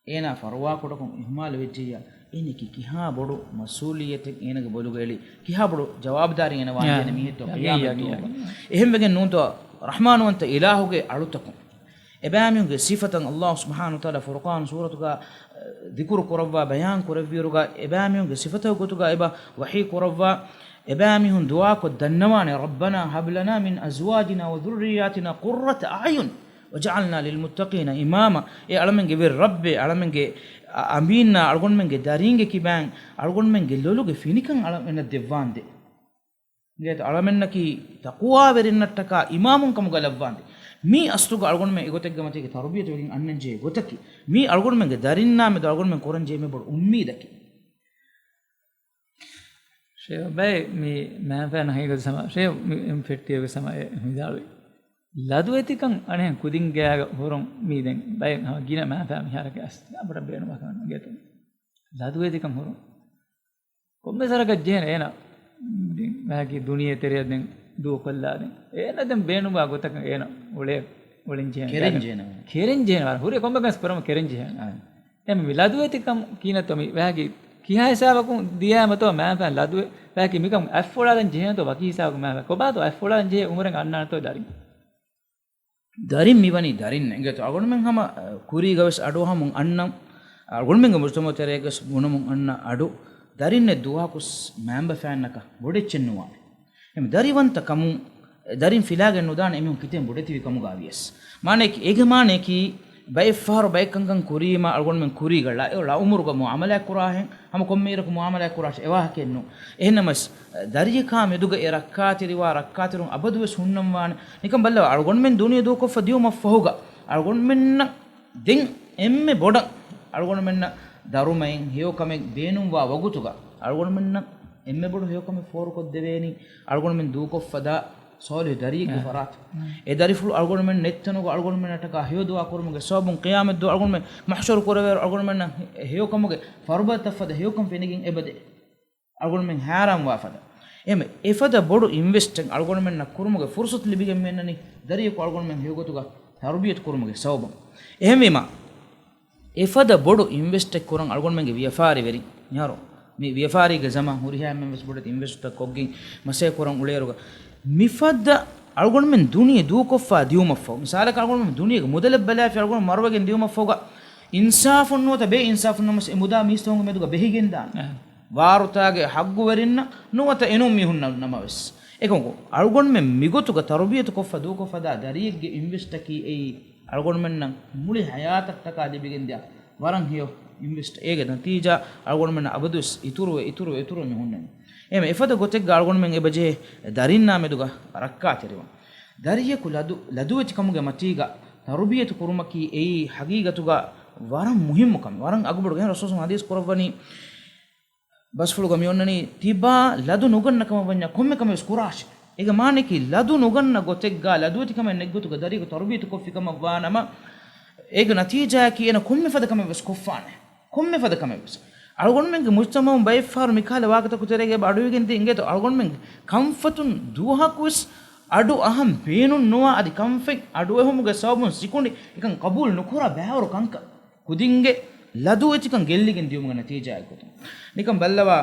އޭނާ ފަރުވާކުޑަކޮށް އިހުމާލު ވެއްޖެއްޔާ، އޭނައަކީ ކިހާ ބޮޑު މަސްއޫލިއްޔަތެއް އޭނަގެ ބޮލުގަ އެޅި، ކިހާ ބޮޑު ޖަވާބުދާރީ އޭނަ ވާންޖެހޭނެ މީހެއްތޯ އެއީ، އެއީ، ޤިޔާމަތް ދުވަހުގަ. އެހެންވެގެން ނޫންތޯ ރަޙްމާނުވަންތަ އިލާހުގެ އަޅުތަކުން އެބައިމީހުންގެ ސިފަތައް އައްލާހު ސުބްޙާނަހު ވަތަޢާލާ ފުރުޤާން ސޫރަތުގަ ޛިކުރު ކުރައްވާ ބަޔާން ކުރެއްވިއިރުގަ، އެބައިމީހުންގެ ސިފަތަކުގެ ގޮތުގަ އެބަ ވަޙީ ކުރައްވާ، އެބައިމީހުން ދުޢާކޮށް ދަންނަވާނެ، رَبَّنَا هَبْ لَنَا مِنْ أَزْوَاجِنَا وَذُرِّيَّاتِنَا قُرَّةَ أَعْيُنٍ وَاجْعَلْنَا لِلْمُتَّقِينَ إِمَامًا. އޭ އަޅަމެންގެ ވެރި ރައްބޭ، އަޅަމެންގެ އަ-، އަނބީންނާ އަޅުގަނޑުމެންގެ ދަރީންގެ ކިބައިން އަޅުގަނޑުމެންގެ ލޮލުގެ ފިނިކަން އަޅަމެންނަށް ދެއްވާނދޭ. އިނގޭތޯ އަޅަމެންނަކީ ތަޤުވާވެރިންނަށްޓަކާ އިމާމުން ކަމުގަ ލައްވާނދޭ. މީ އަސްލުގަ އަޅުގަނޑުމެން އެގޮތެއްގެ މަތީގަ ތަރުބިޔަތުވެގެން އަންނަންޖެހޭ ގޮތަކީ، މީ އަޅުގަނޑުމެންގެ ދަރިންނާ މެދު އަޅުގަނޑުމެން ކުރަންޖެހޭ އެންމެ ބޮޑު އުއްމީދަކީ. ޝޭޚް ބައި މި މައިންފައިން ހަގީގަތު ސަމާ، ޝޭޚް މި ފެއްޓިއެއްގެ ސަމާ އެ މިދާޅުވި. ލަދުވެތިކަން އަނެއް ކުދިން ގާގަ ހުރުން މީ ދެން ބައެއް ހަމަ ގިނަ މައިންފައިން މިހާރަކަށް އަސް އަބަޑަށް ބޭނުމާ ކަމެއް ނުގޭތޯ. ލަދުވެތިކަން ހުރުން. ކޮންމެ ސަރަކަށް ޖެހޭނެ އޭނަ. ދެން މާކީ ދުނިޔެ ތެރެއަށް ދެން ދޫކޮށްލާ ދެން. އޭނަ ދެން ބޭނުންވާ ގޮތަކަށް އޭނަ އުޅޭ، އުޅެން ޖެހޭނެ. ކެރެން ޖެހޭނެ. ކެރެން ޖެހޭނެ ވާ. ހުރި ކޮންމެ ކަންސް ކުރަމަ ކެރެން ޖެހޭނެ. އާ. އެ މި ލަދުވެތިކަން ކީނަތޯ މި ވާގި ކިހާ ހިސާބަކުން ދިޔާމަތޯ މާފަން ލަދުވެ، ވާގި މިކަން އަތްފޮޅާލަން ޖެހޭނެތޯ ވަކި ހިސާބަކު މާފަ. ކޮބާތޯ އަތްފޮޅާލަން ޖެހޭ އުމުރެއް އަންނާނެތޯ ދަރިން. ދަރިން މިވަނީ ދަރިން އިނގޭތޯ. އަޅުގަނޑުމެން ހަމަ، އަ، ކުރީގަވެސް އަޑުއަހަމުން އަންނަ، އަޅުގަނޑުމެންގެ މުޖްތަމަޢު ތެރޭގަވެސް ބުނަމުން އަންނަ އަޑު، ދަރިންނެއް ދުވަހަކު ސް-، މައިންބަފައިންނަކަށް ބޮޑެއްޗެއް ނުވާނެ. އެމް ދަރިވަންތަ ކަމުން، ދަރިން ފިލާގެން ނުދާނެ އެމީހުން ކިތައް ބޮޑެތިވި ކަމުގަ ވިޔަސް. މާނައަކީ، އޭގެ މާނައަކީ، ބައެއް ފަހަރު ބައެއް ކަންކަން ކުރީމަ އަޅުގަނޑުމެން ކުރީގަ ޅަ-، ޅަ އުމުރުގަ މުޢާމަލާތް ކުރާހެން، ހަމަ ކޮންމެ އިރަކު މުޢާމަލާތް ކުރާށޭ އެ ވާހަކައެއް ނޫން. އެހެންނަމަވެސް، ދަރިޔަކާ މެދުގަ އެ ރައްކާތެރިވާ ރައްކާތެރިވުން އަބަދުވެސް ހުންނަންވާނެ. ނިކަން ބައްލަވާ، އަޅުގަނޑުމެން ދުނިޔެ ދޫކޮށްފަ ދިޔުމަށްފަހުގަ، އަޅުގަނޑުމެންނަށް ދެން އެންމެ ބޮޑަށް އަޅުގަނޑުމެންނަށް ދަރުމައެއް ހެޔޮކަމެއް ބޭނުންވާ ވަގުތުގަ، އަޅުގަނޑުމެންނަށް އެންމެ ބޮޑު ހެޔޮކަމެއް ފޯރުކޮށްދެވޭނީ، އަޅުގަނޑުމެން ދޫކޮށްފަދަ ޞާލިޙު ދަރިއެއްގެ ފަރާތުން. އެ ދަރިފުޅު އަޅުގަނޑުމެން ނެތްތަނުގަ އަޅުގަނޑުމެންނަށްޓަކާ ހެޔޮ ދުޢާ ކުރުމުގެ ސަބަބުން ޤިޔާމަތްދުވަހު އަޅުގަނޑުމެން މަޙްޝަރު ކުރެވޭއިރު އަޅުގަނޑުމެންނަށް ހެޔޮކަމުގެ ފަރުބަދަތައް ފަދަ ހެޔޮކަން ފެނިގެން އެބަދޭ. އަޅުގަނޑުމެން ހައިރާންވާ ފަދަ. އެހެންވެ، އެފަދަ ބޮޑު އިންވެސްޓެއް އަޅުގަނޑުމެންނަށް ކުރުމުގެ ފުރުޞަތު ލިބިގެން މިއަންނަނީ ދަރިޔަކު އަޅުގަނޑުމެން ހެޔޮގޮތުގަ ތަރުބިޔަތު ކުރުމުގެ ސަބަބުން. އެހެންވީމަ، އެފަދަ ބޮޑު އިންވެސްޓެއް ކުރަން އަޅުގަނޑުމެންގެ ވިޔަފާރިވެރިން މިހާރު މި ވިޔަފާރީގެ ޒަމާން ހުރިހާ އެންމެން ވެސް ބޮޑެތި އިންވެސްޓްތައް ކޮށްގެން މަސައްކަތް ކުރަން އުޅޭއިރުގަ، މިފަދަ އަޅުގަނޑުމެން ދުނިޔެ ދޫކޮށްފަ ދިއުމަށްފަހު، މިސާލަކަށް އަޅުގަނޑުމެން ދުނިޔޭގެ މުދަލެއް ބަލާފި އަޅުގަނޑު މަރުވެގެން ދިއުމަށްފަހުގަ، އިންސާފުން ނުވަތަ ބޭ އިންސާފުން ނަމަވެސް އެ މުދާ މީސްތަކުންގެ މެދުގަ ބެހިގެންދާނެ. އެ. ވާރުތާގެ ހައްގުވެރިންނަށް ނުވަތަ އެނޫން މީހުންނަށް ނަމަވެސް. އެކަމަކު، އަޅުގަނޑުމެން މިގޮތުގަ ތަރުބިޔަތު ކޮށްފަ ދޫކޮށްފަދާ ދަރިއެއްގެ އިންވެސްޓަކީ އެއީ އަޅުގަނޑުމެންނަށް މުޅި ހަޔާތަށްޓަކާ ލިބިގެންދިޔަ ވަރަށް ހެޔޮ އިންވެސްޓް. އޭގެ ނަތީޖާ އަޅުގަނޑުމެންނަށް އަބަދުވެސް އިތުރުވެ، އިތުރުވެ، އިތުރުވެ މި ހުންނަނީ. އެހެން އެފަދަ ގޮތެއްގަ އަޅުގަނޑުމެން އެބަޖެހޭ ދަރިންނާ މެދުގަ ރައްކާތެރިވަން. ދަރިޔަކު ލަދު، ލަދުވެތިކަމުގެ މަތީގަ ތަރުބިޔަތު ކުރުމަކީ އެއީ ޙަޤީޤަތުގަ ވަރަށް މުހިއްމު ކަމެއް، ވަރަށް އަގުބޮޑު ކަމެއް. ރަސޫލު ޙަދީޘް ކުރައްވަނީ، ބަސްފުޅުގަ މި އޮންނަނީ، ތިބާ ލަދު ނުގަންނަ ކަމަށް ވަންޏާ ކޮންމެ ކަމެއް ވެސް ކުރާށޭ. އޭގެ މާނައަކީ، ލަދު ނުގަންނަ ގޮތެއްގަ، ލަދުވެތިކަމެއް ނެތް ގޮތުގަ ދަރިޔަކު ތަރުބިޔަތު ކޮށްފި ކަމަށް ވާނަމަ، އޭގެ ނަތީޖާއަކީ އޭނަ ކޮންމެ ފަދަ ކަމެއް ވެސް ކޮށްފާނެ. ކޮންމެ ފަދަ ކަމެއް ވެސް. އަޅުގަނޑުމެންގެ މުޖްތަމަޢުން ބައެއް ފަހަރު މިކަހަލަ ވާހަކަތަކުގެ ތެރޭގަ އެބަ އަޑުއިވިގެން ދިޔަ އިނގޭތޯ، އަޅުގަނޑުމެން ކަންފަތުން ދުވަހަކު ވެސް އަޑު އަހަން ބޭނުން ނުވާ، އަދި ކަންފަތް އަޑުއެހުމުގެ ސަބަބުން ސިކުނޑި އެކަން ޤަބޫލު ނުކުރާ ބައިވަރު ކަންކަން. ކުދިންގެ ލަދުވެތިކަން ގެއްލިގެން ދިޔުމުގެ ނަތީޖާއެއްގޮތުން. ނިކަން ބައްލަވާ،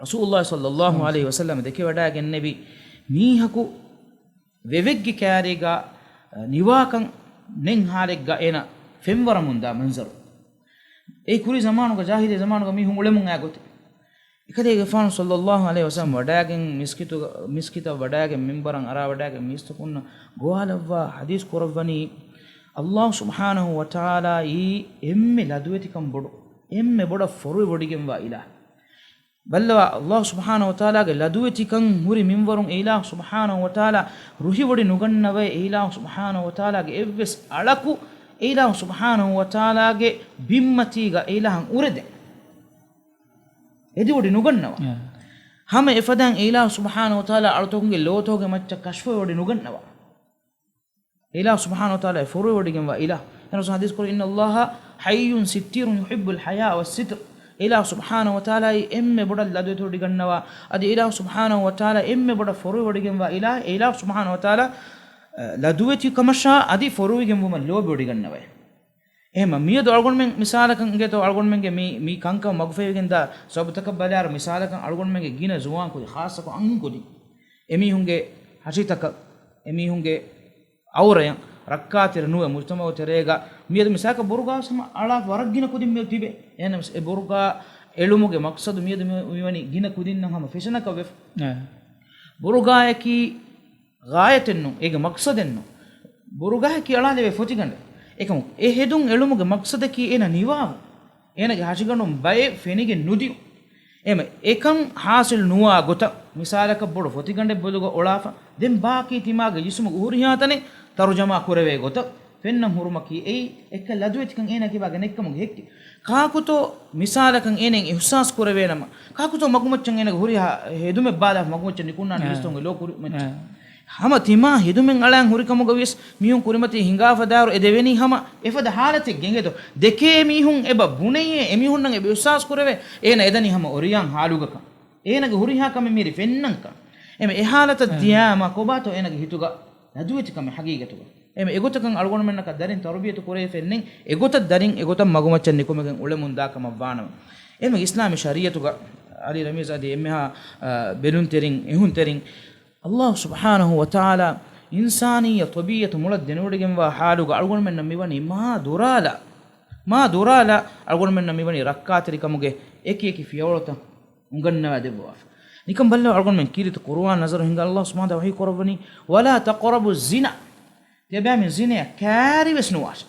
ރަސޫލުﷲ ޞައްލައްލާހު ޢަލައިހި ވަސައްލަމަ ދެކެވަޑައިގެންނެވި މީހަކު ވެވެއްގެ ކާރީގަ ނިވާކަން ނެތް ޙާލެއްގަ އޭނަ ފެންވަރަމުންދާ މަންޒަރު. އެ ކުރީ ޒަމާނުގަ، ޖާހިލީ ޒަމާނުގަ މީހުން އުޅެމުން އައި ގޮތެއް. އެކަލޭގެފާނު ޞައްލައްލާހު ޢަލައިހި ވަސައްލަމަ ވަޑައިގެން މިސްކިތުގަ، މިސްކިތަށް ވަޑައިގެން މިންބަރަށް އަރާވަޑައިގެން މީސްތަކުންނަށް ގޮވާލައްވާ ޙަދީޘް ކުރައްވަނީ، ﷲ ސުބްޙާނަހޫ ވަތަޢާލާއީ އެންމެ ލަދުވެތިކަން ބޮޑު، އެންމެ ބޮޑަށް ފޮރުވިވޮޑިގެންވާ އިލާހު. ބައްލަވާ، ﷲ ސުބްޙާނަހޫ ވަތަޢާލާގެ ލަދުވެތިކަން ހުރި މިންވަރުން އެ އިލާހު ސުބްޙާނަހޫ ވަތަޢާލާ ރުހިވޮޑި ނުގަންނަވައޭ، އެ އިލާހު ސުބްޙާނަހޫ ވަތަޢާލާގެ އެއްވެސް އަޅަކު އެ އިލާހު ސުބްޙާނަހޫ ވަތަޢާލާގެ ބިންމަތީގަ އެ އިލާހަށް އުރެދެން އެދިވޮޑި ނުގަންނަވާ. އެ. ހަމަ އެފަދައިން އެ އިލާހު ސުބްޙާނަހޫ ވަތަޢާލާ އަޅުތަކުންގެ ލޯތަކުގެ މައްޗަށް ކަޝްފުވެވޮޑި ނުގަންނަވާ. އެ އިލާހު ސުބްޙާނަހޫ ވަތަޢާލާ ފޮރުވިވޮޑިގެންވާ އިލާހު. އެހެން ރަސޫލު ޙަދީޘް ކުރީ، "إن الله حي ستير يحب الحياء والستر." އެ އިލާހު ސުބްޙާނަހޫ ވަތަޢާލާއީ އެންމެ ބޮޑަށް ލަދުވެތިވޮޑިގަންނަވާ، އަދި އެ އިލާހު ސުބްޙާނަހޫ ވަތަޢާލާ އެންމެ ބޮޑަށް ފޮރުވިވޮޑިގެންވާ އިލާހު. އެ އިލާހު ސުބްޙާނަހޫ ވަތަޢާލާ، އަ، ލަދުވެތި ކަމަށާ އަދި ފޮރުވިގެންވުމަށް ލޯބިވޮޑިގަންނަވައޭ. އެހެންމަ މިއަދު އަޅުގަނޑުމެން މިސާލަކަށް އިނގޭތޯ، އަޅުގަނޑުމެންގެ މި، މި ކަންކަމަށް މަގުފަހިވެގެންދާ ސަބަބުތަކަށް ބަލާއިރު، މިސާލަކަށް އަޅުގަނޑުމެންގެ ގިނަ ޒުވާން ކުދިން، ޚާއްޞަކޮށް އަންހެން ކުދިން، އެމީހުންގެ ހަށިތަކަށް، އެމީހުންގެ އައުރަޔަށް ރައްކާތެރި ނުވެ، މުޖްތަމަޢު ތެރޭގަ މިއަދު މިސާލަކަށް ބުރުގާ ވެސް ހަމަ އަޅާ ވަރަށް ގިނަ ކުދިން މިއަދު ތިބޭ. އެހެންނަމަވެސް އެ ބުރުގާ އެޅުމުގެ މަޤްޞަދު މިއަދު މި، މިވަނީ ގިނަ ކުދިންނަށް ހަމަ ފެޝަނަކަށް ވެފަ. އެ. ބުރުގާޔަކީ ޣާޔަތެއް ނޫން، އޭގެ މަޤްޞަދެއް ނޫން. ބުރުގާޔަކީ އަޅާލެވޭ ފޮތިގަނޑެއް. އެކަމު އެ ހެދުން އެޅުމުގެ މަޤްޞަދަކީ އޭނަ ނިވާވުން. އޭނަގެ ހަށިގަނޑުން ބައެއް ފެނިގެން ނުދިޔުން. އެމަ، އެކަން ޙާޞިލު ނުވާ ގޮތަށް، މިސާލަކަށް ބޮޑު ފޮތިގަނޑެއް ބޮލުގަ އޮޅާފަ، ދެން ބާކީ ތިމާގެ ޖިސްމުގެ ހުރިހާ ތަނެއް ތަރުޖަމާ ކުރެވޭ ގޮތަށް ފެންނަން ހުރުމަކީ އެއީ، އެއްކަ ލަދުވެތިކަން އޭނަ ކިބާގެ ނެތްކަމުގެ ހެއްކެއް. ކާކުތޯ މިސާލަކަށް އޭނައަށް އިޙްސާސް ކުރެވޭނަމަ، ކާކުތޯ މަގުމައްޗަށް އޭނަގެ ހުރިހާ ހެދުމެއް ބާލާފަ މަގުމައްޗަށް ނިކުންނާނެ އެ. މީސްތަކުންގެ ލޯ ކުރިމައްޗަށް. އެ. ހަމަ ތިމާ ހެދުމެއް އަޅާން ހުރިކަމުގަ ވިޔަސް މީހުން ކުރިމަތީ ހިނގާފަ ދާއިރު އެ ދެވެނީ ހަމަ އެފަދަ ޙާލަތެއްގަ އިނގޭތޯ. ދެކޭ މީހުން އެބަ ބުނެޔޭ، އެމީހުންނަށް އެބަ އިޙްސާސް ކުރެވޭ، އޭނަ އެދަނީ ހަމަ އޮރިޔާން ޙާލުގަކަން. އޭނަގެ ހުރިހާ ކަމެއް މިރި ފެންނަންކަން. އެމެ އެ ޙާލަތަށް އެ. ދިޔާމަ ކޮބާތޯ އޭނަގެ ހިތުގަ ލަދުވެތި ކަމެއް ހަގީގަތުގަ. އެމެ އެގޮތަކަށް އަޅުގަނޑުމެންނަކަށް ދަރިން ތަރުބިޔަތު ކުރެވިފައެއްނެތް، އެގޮތަށް ދަރިން އެގޮތަށް މަގުމައްޗަށް ނިކުމެގެން އުޅެމުންދާ ކަމަށް ވާނަމަ. އެމެ އިސްލާމީ ޝަރީޢަތުގަ އަލީ ރަމީޒް އަދި އެންމެހާ، އަ، ބެލުންތެރިން، އެހުންތެރިން، ﷲ ސުބްޙާނަހޫ ވަތަޢާލާ އިންސާނިއްޔަ ޠަބީޢަތު މުޅަށް ދެނެވޮޑިގެންވާ ޙާލުގަ އަޅުގަނޑުމެންނަށް މިވަނީ މާ ދުރާލާ، މާ ދުރާލާ އަޅުގަނޑުމެންނަށް މިވަނީ ރައްކާތެރިކަމުގެ އެކި އެކި ފިޔަވަޅުތައް އުނގަންނަވާ ދެއްވާފަ. ނިކަން ބައްލަވާ އަޅުގަނޑުމެން ކީރިތި ޤުރުއާން ނަޒަރު ހިންގާ ﷲ ސުބްޙާނަހޫ ވަތަޢާލާ ވަޙީ ކުރައްވަނީ، "ولا تقربوا الزنا." ތިޔަބައިމީހުން ޒިނަޔަށް ކާރިވެސް ނުވާށޭ.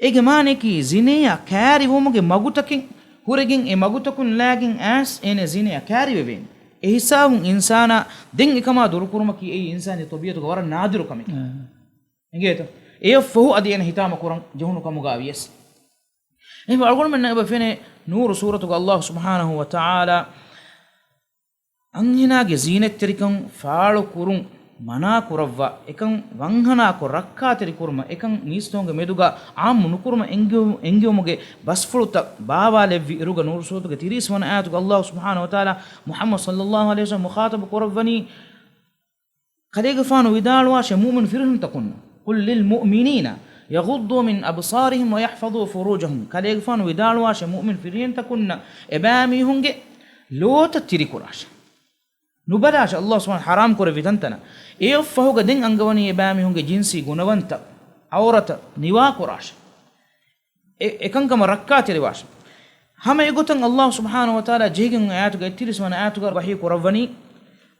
އޭގެ މާނައަކީ ޒިނަޔަށް ކާރިވުމުގެ މަގުތަކެއް ހުރެގެން އެ މަގުތަކުން ލާގެން އައިސް އޭނަ ޒިނަޔަށް ކާރިވެވޭނެ. އެ ހިސާބުން އިންސާނާ ދެން އެކަމާ ދުރުކުރުމަކީ އެއީ އިންސާނީ ޠަބީޢަތުގެ ވަރަށް ނާދިރު ކަމެކޭ. އެ. އިނގޭތޯ؟ އެއަށްފަހު އަދި އޭނަ ހިތާމަ ކުރަން ޖެހުނު ކަމުގަ ވިޔަސް. އެހެންވެ އަޅުގަނޑުމެންނަށް އެބަ ފެނޭ ނޫރު ސޫރަތުގަ ﷲ ސުބްޙާނަހޫ ވަތަޢާލާ އަންހެނާގެ ޒީނަތްތެރިކަން ފާޅު ކުރުން މަނާ ކުރައްވާ، އެކަން ވަންހަނާކޮށް ރައްކާތެރި ކުރުމަށް، އެކަން މީސްތަކުންގެ މެދުގަ ޢާއްމު ނުކުރުމަށް އެންގިއު-، އެންގިއުމުގެ ބަސްފުޅުތައް ބާވާލެއްވި އިރުގަ ނޫރު ސޫރަތުގެ ތިރީސް ވަނަ އާޔަތުގަ ﷲ ސުބްޙާނަހޫ ވަތަޢާލާ މުޙައްމަދު ޞައްލައްލާހު ޢަލައިހި ވަސައްލަމް މުޚާޠަބު ކުރައްވަނީ، ކަލޭގެފާނު ވިދާޅުވާށޭ މުއުމިން ފިރިހެންތަކުންނަށް، قل للمؤمنين يغضوا من أبصارهم ويحفظوا فروجهم. ކަލޭގެފާނު ވިދާޅުވާށޭ މުއުމިން ފިރިހެންތަކުންނަށް އެބައިމީހުންގެ ލޯތައް ތިރިކުރާށޭ. ނުބަލާށޭ، ﷲ ސުބްޙާނަހޫ ޙަރާމް ކުރެއްވި ތަންތަނަށް. އެއަށްފަހުގަ ދެން އަންގަވަނީ އެބައިމީހުންގެ ޖިންސީ ގުނަވަންތައް، ޢައުރަތައް ނިވާކުރާށޭ. އެ-، އެކަންކަމަށް ރައްކާތެރިވާށޭ. ހަމަ އެގޮތަށް ﷲ ސުބްޙާނަހޫ ވަތަޢާލާ ޖެހިގެން އާޔަތުގެ އެއްތިރީސް ވަނަ އާޔަތުގަ ވަޙީ ކުރައްވަނީ،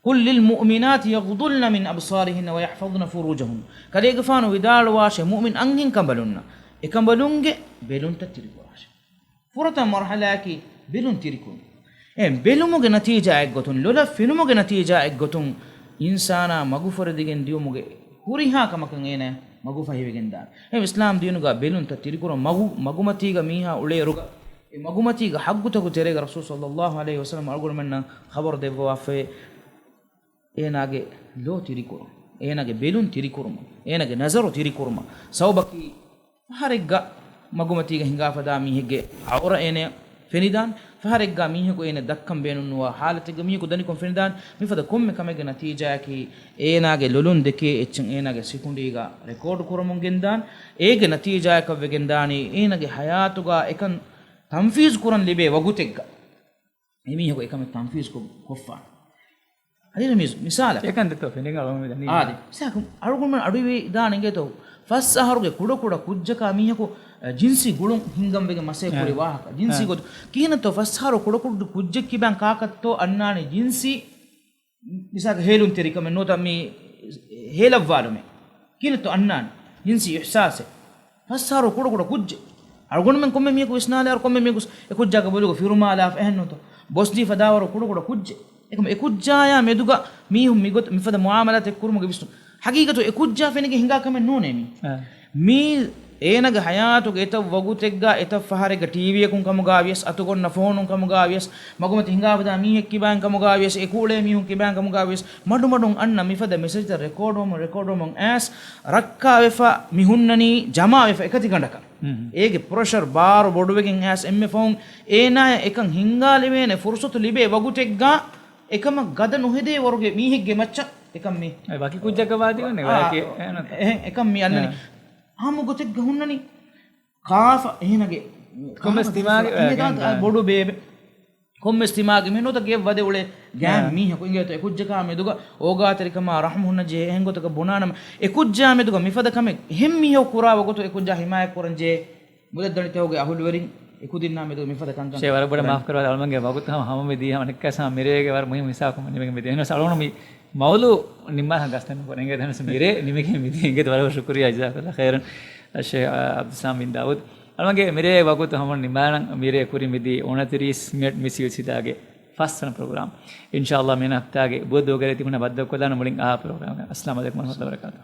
قل للمؤمنات يغضضن من أبصارهن ويحفظن فروجهن. ކަލޭގެފާނު ވިދާޅުވާށޭ މުއުމިން އަންހެންކަނބަލުންނަށް އެކަނބަލުންގެ ބެލުންތައް ތިރިކުރާށޭ. ފުރަތަމަ މަރުޙަލާއަކީ ބެލުން ތިރިކުރުން. އެ ބެލުމުގެ ނަތީޖާއެއްގޮތުން، ލޮލަށް ފެނުމުގެ ނަތީޖާއެއްގޮތުން، އިންސާނާ މަގުފުރެދިގެން ދިޔުމުގެ ހުރިހާ ކަމަކަށް އޭނާ މަގުފަހިވެގެންދާނެ. އެ އިސްލާމް ދީނުގަ ބެލުންތައް ތިރިކުރުން، މަގު، މަގުމަތީގަ މީހާ އުޅޭއިރުގަ، އެ މަގުމަތީގެ ޙައްޤުތަކުގެ ތެރޭގަ ރަސޫލު ޞައްލައްލާހު ޢަލައިހި ވަސައްލަމަ އަޅުގަނޑުމެންނަށް ޚަބަރު ދެއްވަވާފައި، އޭނާގެ ލޯ ތިރިކުރުން، އޭނާގެ ބެލުން ތިރިކުރުމަށް، އޭނާގެ ނަޒަރު ތިރިކުރުމަށް. ސަބަބަކީ، ފަހަރެއްގަ މަގުމަތީގަ ހިނގާފަދަ މީހެއްގެ ޢައުރަ އޭނަ ފެނިދާނެ. ފަހަރެއްގަ މީހަކު އޭނަ ދައްކަން ބޭނުންނުވާ ޙާލަތެއްގަ މީހަކު ދަނިކޮށް ފެނިދާނެ. މިފަދަ ކޮންމެ ކަމެއްގެ ނަތީޖާއަކީ، އޭނާގެ ލޮލުން ދެކޭ އެއްޗެއް އޭނާގެ ސިކުނޑީގަ ރެކޯޑު ކުރަމުން ގެންދާނެ. އޭގެ ނަތީޖާއަކަށް ވެގެންދާނީ، އޭނާގެ ޙަޔާތުގަ އެކަން ތަންފީޒު ކުރަން ލިބޭ ވަގުތެއްގަ. އެމީހަކު އެކަމެއް ތަންފީޒު ކޮށް-، ކޮށްފާނެ. އަދި މި-، މިސާލަކަށް. އެކަން ދެއްތޯ ފެނިގަ އަޅުގަނޑު ދަނީ. އާދެ. މިސާލަކަށް އަޅުގަނޑުމެން އަޑުއިވިދާނެ އިނގޭތޯ. ފަސް އަހަރުގެ ކުޑަ ކުޑަ ކުއްޖަކާ މީހަކު، އަ، ޖިންސީ ގުޅުން ހިންގަން ވެގެން މަސޭ ކުރި އާ. ވާހަކަ. ޖިންސީ އާ. ގޮތު. ކިހިނެއްތޯ ފަސް އަހަރު ކުޑަ ކުޑަ ކުއްޖެއް ކިބައިން ކާކަށްތޯ އަންނާނެ ޖިންސީ މިސާލަކަށް ހޭލުންތެރިކަމެއް ނުވަތަ މި ހޭލައްވާލުމެއް. ކިހިނެއްތޯ އަންނާނެ ޖިންސީ އިޙްސާސެއް. ފަސް އަހަރު ކުޑަ ކުޑަ ކުއްޖެއް. އަޅުގަނޑުމެން ކޮންމެ މީހަކު ވިސްނާލާއިރު ކޮންމެ މީހަކު އެ ކުއްޖާގެ ބޮލުގަ ފިރުމާލާފަ އެހެން ނޫންތޯ؟ ބޮސްދީ ފަދައިން ވަރަށް ކުޑަ ކުޑަ ކުއްޖެއް. އެކަމަ އެ ކުއްޖާޔާ މެދުގަ މީހުން މިގޮތަށް މިފަދަ މުޢާމަލާތެއް ކުރުމުގެ ވިސްނުން. ޙަޤީޤަތު އެ ކުއްޖާ ފެނިގެން ހިނގާ ކަމެއް ނޫނޭ މީ. އާ. މީ އޭނަގެ ޙަޔާތުގެ އެތައް ވަގުތެއްގަ އެތައް ފަހަރެއްގަ ޓީވީއަކުން ކަމުގަ ވިޔަސް، އަތުގަ އޮންނަ ފޯނުން ކަމުގަ ވިޔަސް، މަގުމަތި ހިނގާފަދަ މީހެއް ކިބައިން ކަމުގަ ވިޔަސް، އެ ކުއުޅޭ މީހުން ކިބައިން ކަމުގަ ވިޔަސް، މަޑުމަޑުން އަންނަ މިފަދަ މެސެޖްތައް ރެކޯޑުވަމުން، ރެކޯޑުވަމުން އައިސް ރައްކާވެފަ މި ހުންނަނީ ޖަމާވެފަ އެކަތިގަނޑަކަށް. ހުން. އޭގެ ޕްރެޝަރ ބާރު ބޮޑުވެގެން އައިސް އެންމެ ފަހުން އޭނާޔަށް އެކަން ހިންގާލެވޭނެ ފުރުސަތު ލިބޭ ވަގުތެއްގަ އެކަމަށް ގަދަ ނުހެދޭ ވަރުގެ މީހެއްގެ މައްޗަށް އެކަން މި އެ ވަކި ކުއްޖަކަށް ވާތީގަންނެ އާ، ވަކި އެ-، އެކަން މި އަންނަނީ. އެ. އާންމު ގޮތެއްގަ ހުންނަނީ. ކާފަ އެހެނަގެ ކޮންމެސް ތިމާގެ ކާފަ އެ، އިނގޭތާ ގެންދާނެ. ބޮޑު ބޭބެ. ކޮންމެސް ތިމާގެ މި ނުވަތަ ގެއަށް ވަދެ އުޅޭ ގާތް އާ. މީހަކު އިނގޭތޯ އެ ކުއްޖަކާ މެދުގަ އޯގާތެރިކަމާ ރަޙްމު ހުންނަން ޖެހޭ އެހެން ގޮތަކަށް ބުނާނަމަ، އެ ކުއްޖާ މެދުގަ މިފަދަ ކަމެއް އެހެން މީހަކު ކުރާ ވަގުތު އެ ކުއްޖާ ހިމާޔަތް ކުރަން ޖެހޭ މުދައްދަނިތަކުގެ އަހުލުވެރިން އެކުދިންނާ މެދު މިފަދަ ކަންކަން ޝޭ ވަރަށް ބޮޑަށް މާފް ކުރާ. އަޅުމަންގެ ވަގުތު ހަމަ ހަމަ މި ދީ ހަމަ ނިއްކާސާ މިރޭގެ ވަރަށް މުހިންމު ހިސާބަކުން ނިމެގެން މިދީ. އެހެނަސް އަޅުގަނޑު މި މައުޟޫ ނިންމާކަށް ގަސްތެއް ނުކުރޭ. އެނގޭ ދެނަސް މިރޭ ނިމެގެން މިދީ. އިނގޭތަ ވަރަށް ޝުކުރިއްޔާ ޖަޒާކައްލާހު ޚައިރަން ޝޭޚް އަބްދުއްސަލާމް ބިން ދާވޫދު. އަޅުމަންގެ މިރޭ ވަގުތު ހަމަ ނިންމާނަން. މިރޭ ކުރިން މިދީ އުނަތިރީސް މިނެޓް މި ސިލްސިލާގެ ފަސްވަނަ ޕްރޮގްރާމް. އިންޝާއައްލާހް މިއަންނަ ހަފްތާގެ ބުދު ދުވަހުގަ ތިބުނަ ބައްދަލުކޮށްލާނަން މުޅިން އާ ޕްރޮގްރާމްގަ. އައްސަލާމު ޢަލައިކުމް ވަރަޙްމަތުﷲ ވަބަރަކާތުހު.